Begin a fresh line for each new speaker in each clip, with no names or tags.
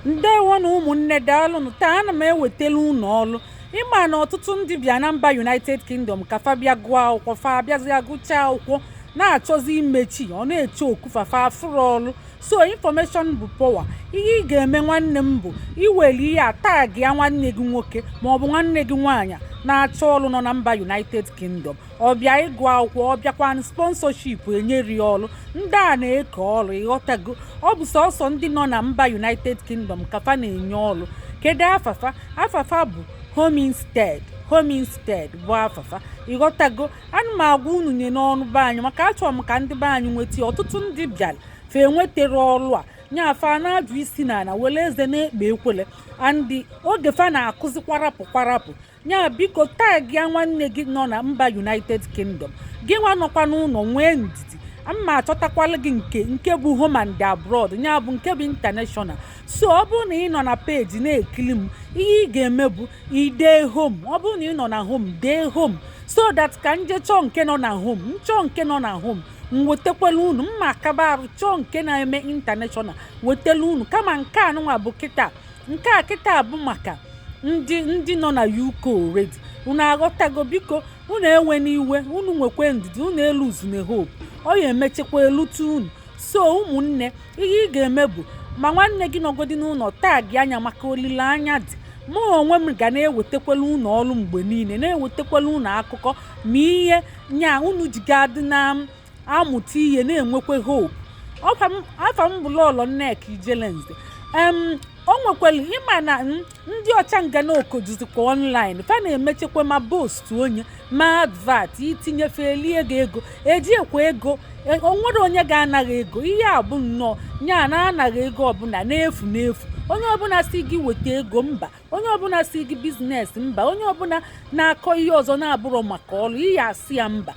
Ndewo na ụmụnne, daalụnụ. Taa ana m ewetala unu ọlụ. Ịma na ọtụtụ ndị bịa na mba United Kingdom ka fa bịa gụọ akwụkwọ, fa abịazi gụchaa akwụkwọ, na-achọzi imechi, ọ na-eche okufa fa afụrụ ọlụ. So information bụ power. Ihe ị ga-eme, nwanne m, bụ iwere ihe a tag ya nwanne gị nwoke maọbụ nwanne gị nwaanyị na-achọ ọlụ nọ na mba United Kingdom. Ọ bịa ịgụ akwụkwọ, ọ bịakwa sponsorship, enyeri ya ọlụ. Ndị a na-eke ọlụ, ịghọtago? Ọ bụ sọsọ ndị nọ na mba United Kingdom ka fa na-enye ọlụ. Kedu afafa? Afafa bụ Home Instead. Home Instead bụ afafa, ịghọtago? Ana m agwa unu nye n'ọnụ be anyị maka achọrọ m ka ndị be anyị nweta ya. Ọtụtụ ndị bịara, fa enwetara ọlụ a nyafa na-ajụ isi n'ala were eze na-ekpe ekwele andị oge fa na-akụzi kwarapụ kwarapụ nya. Biko, tag ya nwanne gị nọ na mba United Kingdom. Gị nwa nọkwa n'ụlọ, nwee ndidi, mma achọtakwala gị nke bụ home and abroad, ya bụ nke bụ international. So ọ bụrụ na ị nọ na page na-ekili m, ihe ị ga-eme bụ idee home. Ọ bụrụ na ị nọ na home, dee home, so that ka nje chọọ nke nọ na home, nchọọ nke nọ na home, m wetakwala unu. Mma akaba arụ chọọ nke na-eme international, wetala unu. Kama nke a nụnwa bụ kịta, nke a kịta bụ maka ndị nọ na UK already. Unu aghọtago? Biko, unu enwe n'iwe, unu nwekwe ndidi, unu eluzune hope, ọ ya emechekwa elute unu. So ụmụnne, ihe ị ga-eme bụ ma nwanne gị nọgodi n'ụlọ, tag anya maka olileanya dị. Mụ onwe m ga na-ewetakwala unu ọrụ mgbe niile, na-ewetakwala unu akụkọ ma ihe nya unu ji ga-adị na amụta ihe, na-enwekwe hope. Afa m bụ Lọlọ Nneka Ijelenze. O nwekwara ịma na ndị ọcha ngana juzikwa online, fa na-emechekwa ma post onye ma advert, itinyefe elie gị ego, eji ekwe ego. O nwere onye ga-anaghị ego? Ihe a bụ nnọọ nya na-anaghị ego ọbụla n'efu n'efu. Onye ọbụla si gị weta ego, mba. Onye ọbụla si gị business, mba. Onye ọbụla na-akọ ihe ọzọ na-abụrọ maka ọrụ, ihe asị ya mba.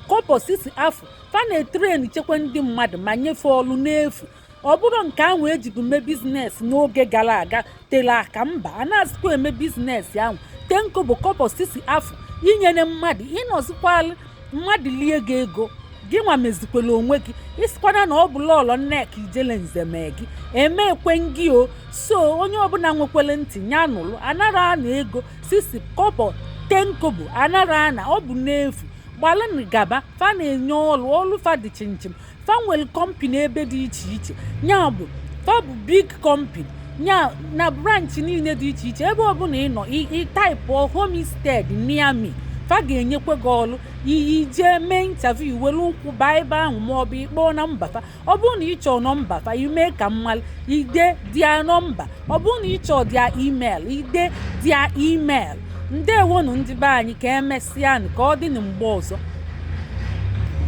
Kọpọ sisi afọ fa na-e train, chekwa ndị mmadụ ma nyefee ọrụ n'efu. Ọ bụrụ nke ahụ ejibu mee business n'oge gara aga tere aka, mba, a na-azịkwa eme business ahụ. Tenkobo, kọpọ sisi afọ inyere mmadụ, ịnọzikwalụ mmadụ lie gị ego, gị nwa mezikwela onwe gị. Isikwana na ọ bụ Lọlọ Nneka Ijele mee gị emekwe gị o. So onye ọbụla nwekwere ntị ya nụrụ, anara ana ego sisi kọpọ, tenkobo anara ana, ọ bụ n'efu. Gbalụnụ gaba, fa na-enye ọlụ. Ọlụ fa dị chinchin. Fa nwere company ebe dị iche iche, ya bụ fa bụ big company ya na branch niile dị iche iche. Ebe ọbụla ị nọ, ị type Home Instead near me, fa ga-enyekwa gị ọlụ. Iyi jee mee interview, were ụkwụ baa ebe ahụ maọbụ ịkpọọ nọmba fa. Ọ bụrụ na ị chọọ nọmba fa, ime ka mmalụ, ide their nọmba. Ọ bụrụ na ị chọọ their email, ide their email. Ndewonu ndị be anyị, ka emesịanụ, ka ọ dị na mgbe ọzọ.